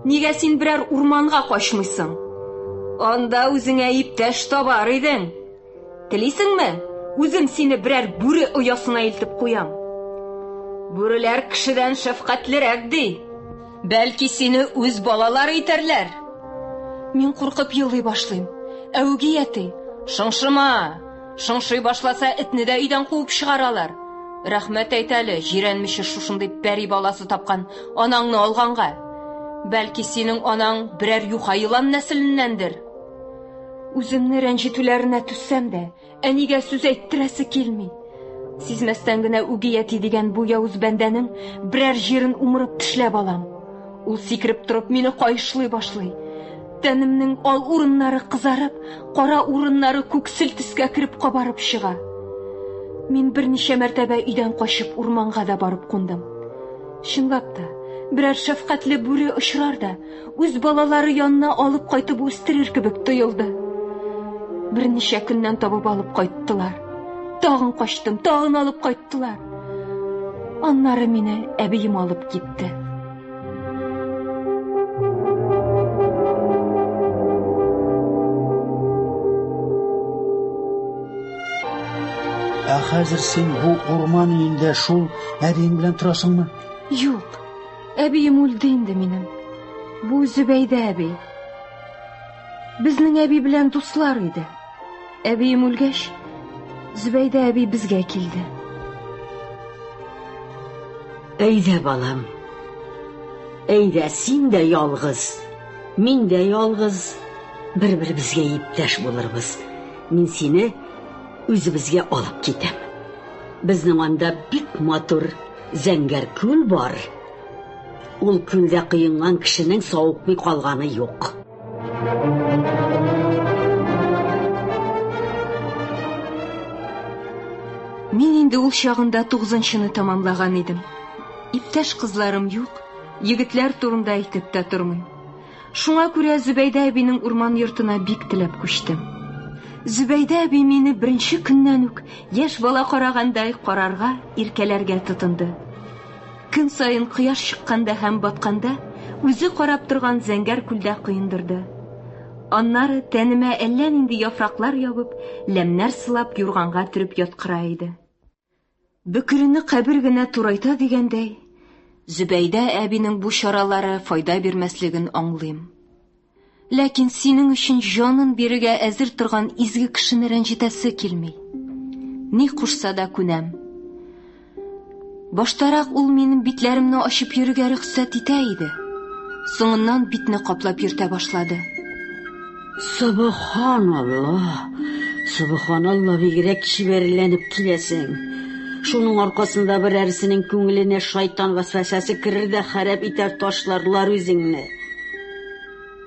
нигә син берәр урманга качмыйсың? Анда үзеңә иптәш табар идең. Телисеңме? Үзем сине берәр бүре оясына илтеп куям. Бүреләр кешедән шәфкатьлерәк, ди. Бәлки сине үз балалары итәрләр. Мин куркып елый башлыйм. Ә үги әти, шыңшыма! Шыңшый башласа, этне дә өйдән куып чыгаралар. Рәхмәт әйт әле, җирәнмичә шушындый пәри баласы тапкан анаңны алганга. Бәлки синең анаң берәр юха елан нәселеннәндер. Үземне рәнҗетүләренә түзсәм дә, әнигә сүз әйттерәсе килми. Сизмәстән генә үги әти дигән бу явыз бәндәнең берәр җирен умырып тешләп алам. Ул сикереп торып мине каешлый башлый. Тәнемнең ал урыннары кызарып, кара урыннары күксел төскә кереп кабарып чыга. Мин берничә мәртәбә өйдән качып урманга да барып кундым. Чынлап та, берәр шәфкатьле бүре очрар да, үз балалары янына алып кайтып үстерер кебек тоелды. Берничә көннән табып алып кайттылар. Тагын качтым, тагын алып кайттылар. Аннары мине әбием алып китте. Ә хәзер син бу урман өендә шул әбиең белән торасыңмы? Юк. Әбием үлде инде минем. Бу Зөбәйдә әби. Безнең әби белән дуслар иде. Әбием үлгәч, Зөбәйдә әби безгә килде. Әйдә, балам. Әйдә, син дә ялгыз, мин дә ялгыз. Бер-беребезгә иптәш булырбыз. Мин сине үзебезгә алып китәм. Безнең анда бик матур зәңгәр күл бар. Ул күлдә коенган кешенең савыкмый калганы юк. Мин инде ул чагында тугызынчыны тәмамлаган идем. Иптәш кызларым юк, егетләр турында әйтеп тә тормыйм. Шуңа күрә Зөбәйдә әбинең урман йортына бик теләп күчтем. Зөбәйдә әби мине беренче көннән үк яшь бала карагандай карарга, иркәләргә тотынды. Көн саен кояш чыкканда һәм батканда үзе карап торган зәңгәр күлдә коендырды. Аннары тәнемә әллә нинди яфраклар ябып, ләмнәр сылап юрганга төреп яткыра иде. Бөкрене кабер генә турайта дигәндәй, Зөбәйдә әбинең бу чаралары файда бирмәслеген аңлыйм. Ләкин синең өчен җанын бирергә әзер торган изге кешене рәнҗетәсе килми. Ни кушса да күнәм. Баштарак ул минем битләремне ачып йөрергә рөхсәт итә иде. Соңыннан битне каплап йөртә башлады. Сөбханалла! Сөбханалла, бигрәк чибәрләнеп киләсең. Шуның аркасында берәрсенең күңеленә шайтан вәсвәсәсе керер дә харап итәр ташларлар үзеңне.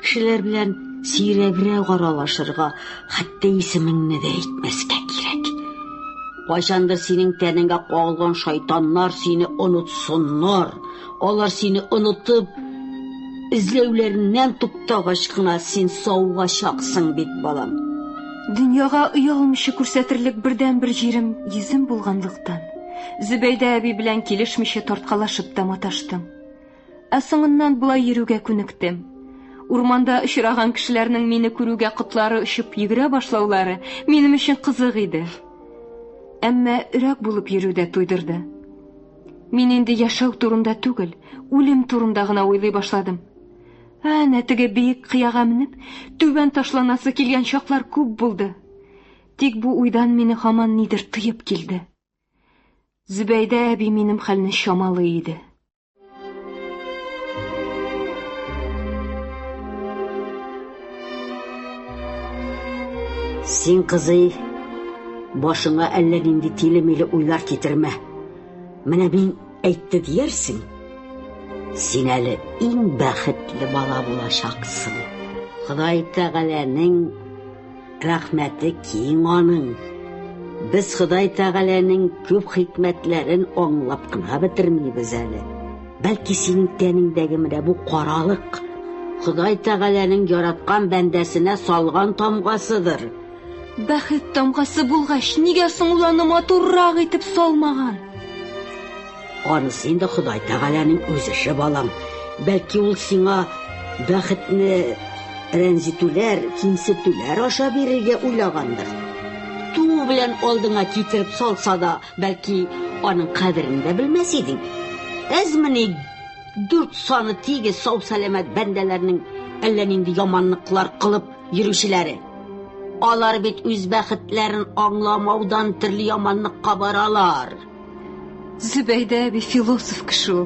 Кешеләр белән сирәгрәк аралашырга, хәтта исемеңне дә әйтмәскә кирәк. Кайчандыр синең тәнеңә кагылган шайтаннар сине онытсыннар. Алар сине онытып, эзләүләреннән туктагач кына син савыгачаксың бит, балам. Дөньяга оялмыйча күрсәтерлек бердәнбер җирем йөзем булганлыктан, Зөбәйдә әби белән килешмичә тарткалашып та маташтым. Ә соңыннан болай йөрүгә күнектем. Урманда очраган кешеләрнең мине күрүгә котлары очып йөгерә башлаулары минем өчен кызык иде. Әмма өрәк булып йөрү дә туйдырды. Мин инде яшәү турында түгел, үлем турында гына уйлый башладым. Әнә теге биек кыяга менеп, түбән ташланасы килгән чаклар күп булды. Тик бу уйдан мине һаман нидер тыеп килде. Зөбәйдә әби минем хәлне чамалый иде. Син, кызый, башыңа әллә нинди тиле-миле уйлар китермә. Менә мин әйтте диярсең. Син әле иң бәхетле бала булачаксың. Ходай Тәгаләнең Рәхмәте киң аның. Без Ходай Тәгаләнең күп хикмәтләрен аңлап кына бетермибез әле. Бәлки синең тәнеңдәге менә бу каралык Ходай Тәгаләнең яраткан бәндәсенә салган тамгасыдыр. Бәхет тамгасы булгач, нигә соң ул аны матуррак итеп салмаган? Анысы инде Ходай Тәгаләнең үз эше, балам. Бәлки ул сиңа бәхетне рәнҗетүләр, кимсетүләр аша бирергә уйлагандыр. Туу белән алдыңа китереп салса да, бәлки аның кадерен дә белмәс идең. Әзмени дүрт саны тигез сау-сәламәт бәндәләрнең әллә нинди яманлыклар кылып йөрүчеләре. Алар бит үз бәхетләрен аңламаудан төрле яманлыкка баралар. Зөбәйдә әби философ кеше ул.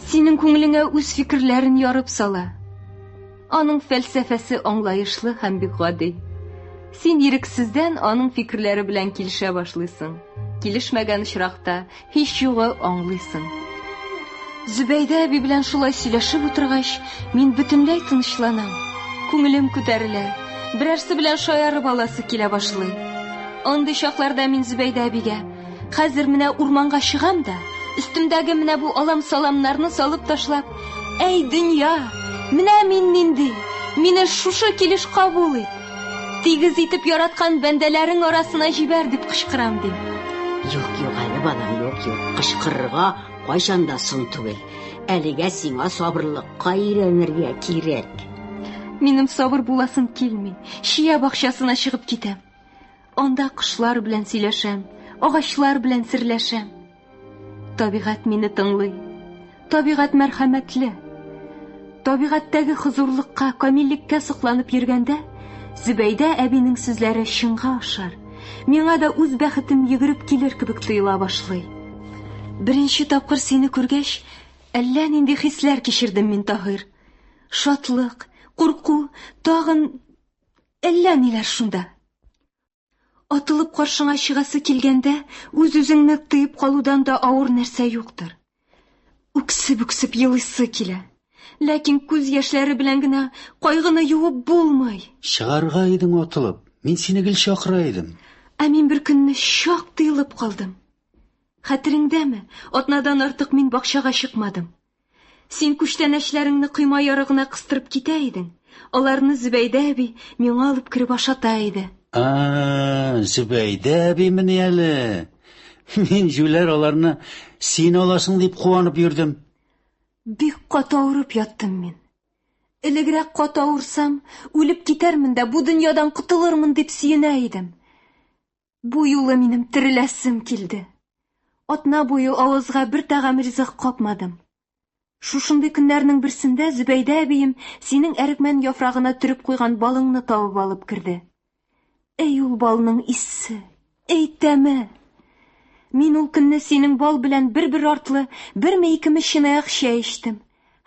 Синең күңелеңә үз фикерләрен ярып сала. Аның фәлсәфәсе аңлаешлы һәм бик гади. Син ирексездән аның фикерләре белән килешә башлыйсың. Килешмәгән очракта һич югы аңлыйсың. Зөбәйдә әби белән шулай сөйләшеп утыргач, мин бөтенләй тынычланам. Күңелем күтәрелә. Берәрсе белән шаярып аласы килә башлый. Андый чакларда мин Зөбәйдә әбигә: "Хәзер менә урманга чыгам да, өстемдәге менә бу алам-саламнарны салып ташлап, әй дөнья, менә мин нинди, мине шушы килеш кабул ит. Тигез итеп яраткан бәндәләрең арасына җибәр", дип кычкырам дим. Юк, юк әле, балам, юк, юк. Кычкырырга кайчан да соң түгел. Әлегә сиңа сабырлыкка өйрәнергә кирәк. Минем сабыр буласым килми. Чия бакчасына чыгып китәм. Анда кошлар белән сөйләшәм, агачлар белән серләшәм. Табигать мине тыңлый. Табигать мәрхәмәтле. Табигатьтәге хозурлыкка, камиллеккә сокланып йөргәндә, Зөбәйдә әбинең сүзләре чынга ашар. Миңа да үз бәхетем йөгереп килер кебек тоела башлый. Беренче тапкыр сине күргәч, әллә нинди хисләр кичердем мин, Таһир. Шатлык, курку, тагын әллә ниләр шунда. Атылып каршыңа чыгасы килгәндә, үз-үзеңне тыеп калудан да авыр нәрсә юктыр. Үксеп-үксеп елыйсы килә. Ләкин күз яшьләре белән генә кайгыны юып булмый. Чыгарга идең атылып. Мин сине гел чакыра идем. Ә мин бер көнне чак тыелып калдым. Хәтереңдәме, атнадан артык мин бакчага чыкмадым. Син күчтәнәчләреңне койма ярыгына кыстырып китә идең. Аларны Зөбәйдә әби миңа алып кереп ашата иде. А, Зөбәйдә әби мени әле? Мин җүләр аларны син аласың дип куанып йөрдем. Бик каты авырып яттым мин. Элегрәк каты авырсам, үлеп китәрмен дә бу дөньядан котылырмын дип сөенә идем. Бу юлы минем тереләсем килде. Атна буе авызга бер тәгам ризык капмадым. Шушындый көннәрнең берсендә Зөбәйдә әбием синең әрекмән яфрагына төреп куйган балыңны табып алып керде. Эй, ул балның исе, эй, тәме! Мин ул көнне синең бал белән бер-бер артлы берме-икеме чынаяк чәй эчтем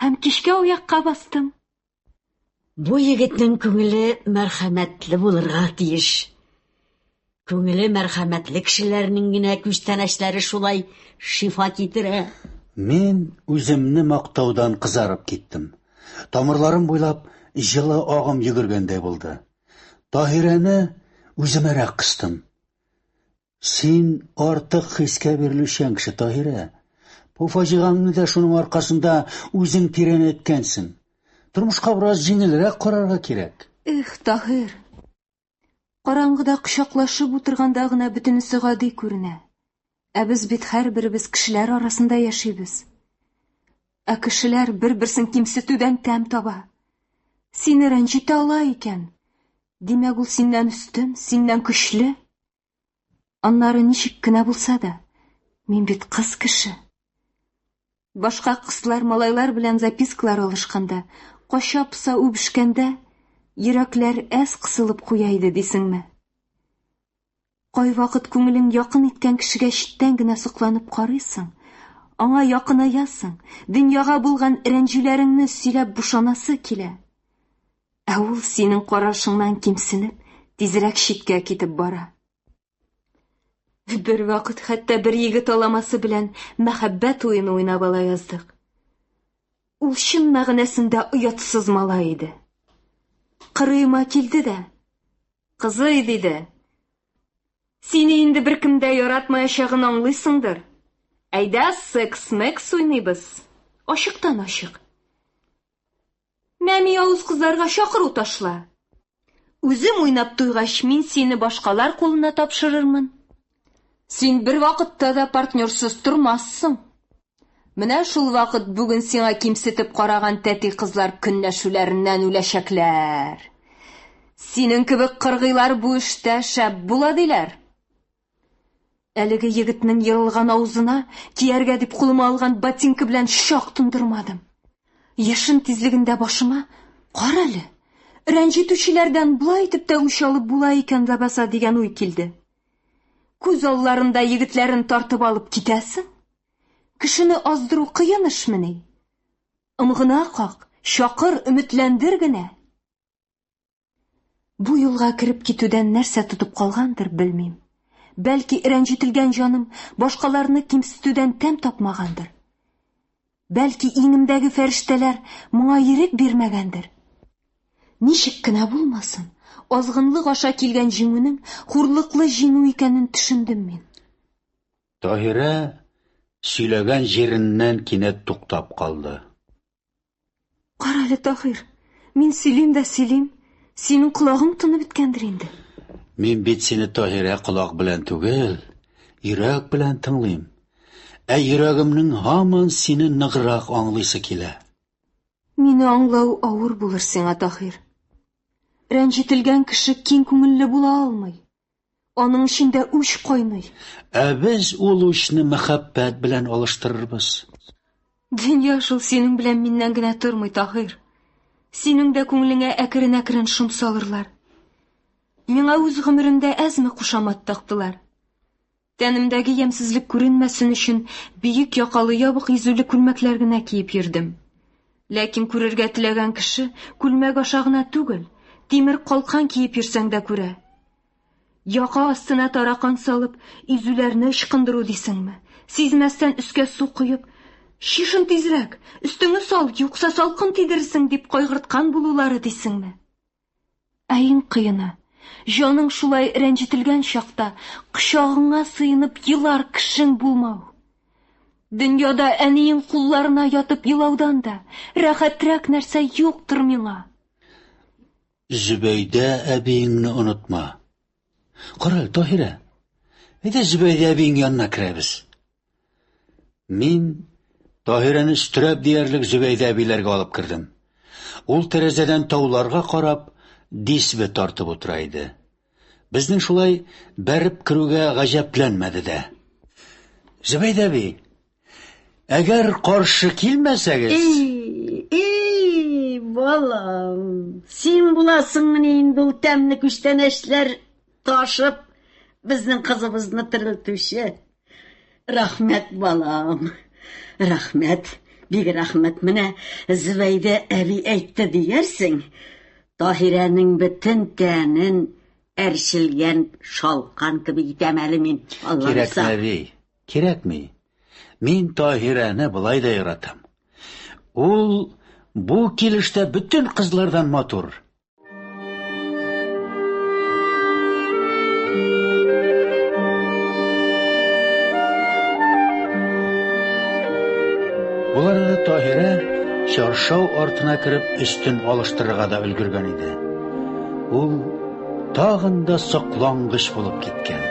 һәм кичкә аякка бастым. Бу егетнең күңеле мәрхәмәтле булырга тиеш. Күңеле мәрхәмәтле кешеләрнең генә күчтәнәчләре шулай шифа китерә. Мин үземне мактаудан кызарып киттем. Тамырларым буйлап җылы агым йөгергәндәй булды. Таһирәне үземәрәк кыстым. Син артык хискә бирелүчән кеше, Таһирә. Бу фаҗигаңны да шуның аркасында үзең тирәнәйткәнсең. Тормышка бераз җиңелрәк карарга кирәк. Эх, Таһир. Караңгыда кочаклашып утырганда гына бөтенесе гади күренә. Ә без бит һәрберебез кешеләр арасында яшибез. Ә кешеләр бер-берсен кимсетүдән тәм таба. Сине рәнҗетә ала икән, димәк, ул синнән өстен, синнән көчле. Аннары ничек кенә булса да, мин бит кыз кеше. Башка кызлар малайлар белән запискалар алышканда, кача-поса үбешкәндә, йөрәкләр әз кысылып куя иде дисеңме? Кайвакыт күңелең якын иткән кешегә читтән генә сокланып карыйсың, аңа якынаясың, дөньяга булган рәнҗүләреңне сөйләп бушанасы килә. Ә ул синең карашыңнан кимсенеп, тизрәк читкә китеп бара. Бер вакыт хәтта бер егет аламасы белән мәхәббәт уены уйнап ала яздык. Ул чын мәгънәсендә оятсыз малай иде. Кырыема килде дә, "Кызый", диде. "Сине инде беркем дә яратмаячагын аңлыйсыңдыр. Әйдә, секс-мекс уйныйбыз. Ачыктан-ачык. Мәми явыз кызларга чакыру ташла. Үзем уйнап туйгач, мин сине башкалар кулына тапшырырмын. Син бер вакытта да партнерсыз тормассың. Менә шул вакыт бүген сиңа кимсетеп караган тәти кызлар көнләшүләреннән үләчәкләр. Синең кебек кыргыйлар бу эштә шәп була диләр. Әлеге егетнең ерылган авызына кияргә дип кулыма алган ботинка белән чак тондырмадым. Яшен тизлегендә башыма кар әле, рәнҗетүчеләрдән болай итеп тә үч алып була икән ләбаса дигән уй килде. Күз алларында егетләрен тартып алып китәсең? Кешене аздыру кыен эшмени? Ым гына как, чакыр, өметләндер генә. Бу юлга кереп китүдән нәрсә тотып калгандыр, белмим. Бәлки, рәнҗетелгән җаным башкаларны кимсетүдән тәм тапмагандыр. Бәлки, иңемдәге фәрештәләр моңа ирек бирмәгәндер. Ничек кенә булмасын, азгынлык аша килгән җиңүнең хурлыклы җиңү икәнен төшендем мин. Таһирә сөйләгән җиреннән кинәт туктап калды. Карале, Таһир, мин сөйлим дә сөйлим. Синең колагың тонып беткәндер инде. Мин бит сине, Таһирә, колак белән түгел, йөрәк белән тыңлыйм. Ә йөрәгемнең һаман сине ныграк аңлыйсы килә. Мине аңлау авыр булыр сиңа, Таһир. Рәнҗетелгән кеше киң күңелле була алмый. Аның эчендә үч кайный. Ә без ул үчне мәхәббәт белән алыштырырбыз. Дөнья шул синең белән миннән генә тормый, Таһир. Синең дә күңелеңә әкрен-әкрен шом салырлар. Миңа үз гомеремдә әзме кушамат тактылар. Тәнемдәге ямьсезлек күренмәсен өчен биек якалы ябык изүле күлмәкләр генә киеп йөрдем. Ләкин күрергә теләгән кеше күлмәк аша гына түгел, тимер калкан киеп йөрсәң дә күрә. Яка астына таракан салып, изүләрне ычкындыру дисеңме? Сизмәстән өскә су коеп, чишен тизрәк, өстеңне сал, юкса салкын тидерерсең дип кайгырткан булулары дисеңме? Ә иң кыены, җаның шулай рәнҗетелгән чакта кочагыңа сыенып елар кешең булмау. Дөньяда әниең кулларына ятып елаудан да рәхәтрәк нәрсә юктыр миңа. Зөбәйдә әбиеңне онытма. Кара әле, Таһирә, әйдә Зөбәйдә әбиең янына керәбез. Мин Таһирәне өстерәп диярлек Зөбәйдә әбиләргә алып кердем. Ул тәрәзәдән тауларга карап, дисбе тартып утыра иде. Безнең шулай бәреп керүгә гаҗәпләнмәде дә. Зөбәйдә әби, әгәр каршы килмәсәгез... Эй, эй, балам, син буласыңмыни инде ул тәмле күчтәнәчләр ташып, безнең кызыбызны терелтүче? Рәхмәт, балам, рәхмәт, бик рәхмәт. Менә Зөбәйдә әби әйтте диярсең, Таһирәнең бөтен тәнен әрчелгән шалкан кебек итәм әле мин, Алла Кирәкми, әби, кирәкми. Мин Таһирәне болай да яратам. Ул бу килештә бөтен кызлардан матур. Ул арада Таһирә чаршау артына кереп өстен алыштырырга да өлгергән иде. Ул тагын да соклангыч булып киткән.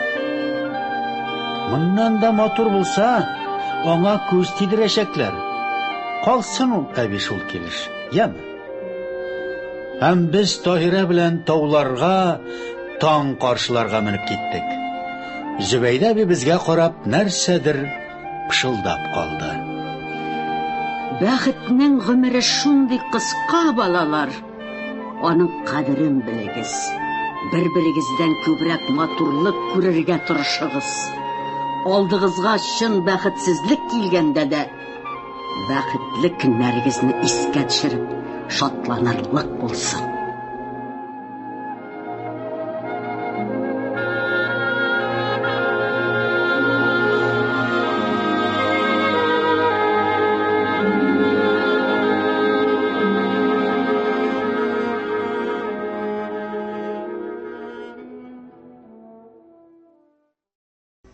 Моннан да матур булса, аңа күз тидерәчәкләр. Калсын ул әби шул килеш, яме? Һәм без Таһирә белән тауларга таң каршыларга менеп киттек. Зөбәйдә әби безгә карап нәрсәдер пышылдап калды. Бәхетнең гомере шундый кыска, балалар. Аның кадерен белегез. Бер-берегездән күбрәк матурлык күрергә тырышыгыз. Алдыгызга чын бәхетсезлек килгәндә дә, бәхетле көннәрегезне искә төшереп, шатланырлык булсын.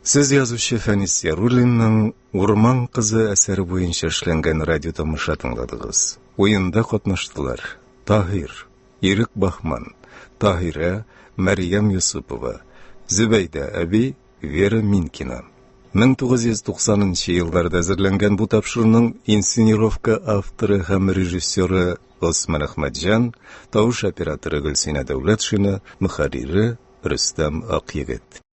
Сез язучы Фәнис Яруллинның Урман кызы әсәре буенча эшләнгән радио тамаша тыңладыгыз. Уенда катнаштылар Таһир, Ирек Баһман, Таһирә, Мәрьям Йосыпова, Зөбәйдә әби, Вера Минкина. 1990 нчы елларда әзерләнгән бу тапшыруның инсценировка авторы һәм режиссеры Госман Әхмәтҗан, тавыш операторы Гөлсинә Дәүләтшина, мөхәррире Рөстәм Акъегет.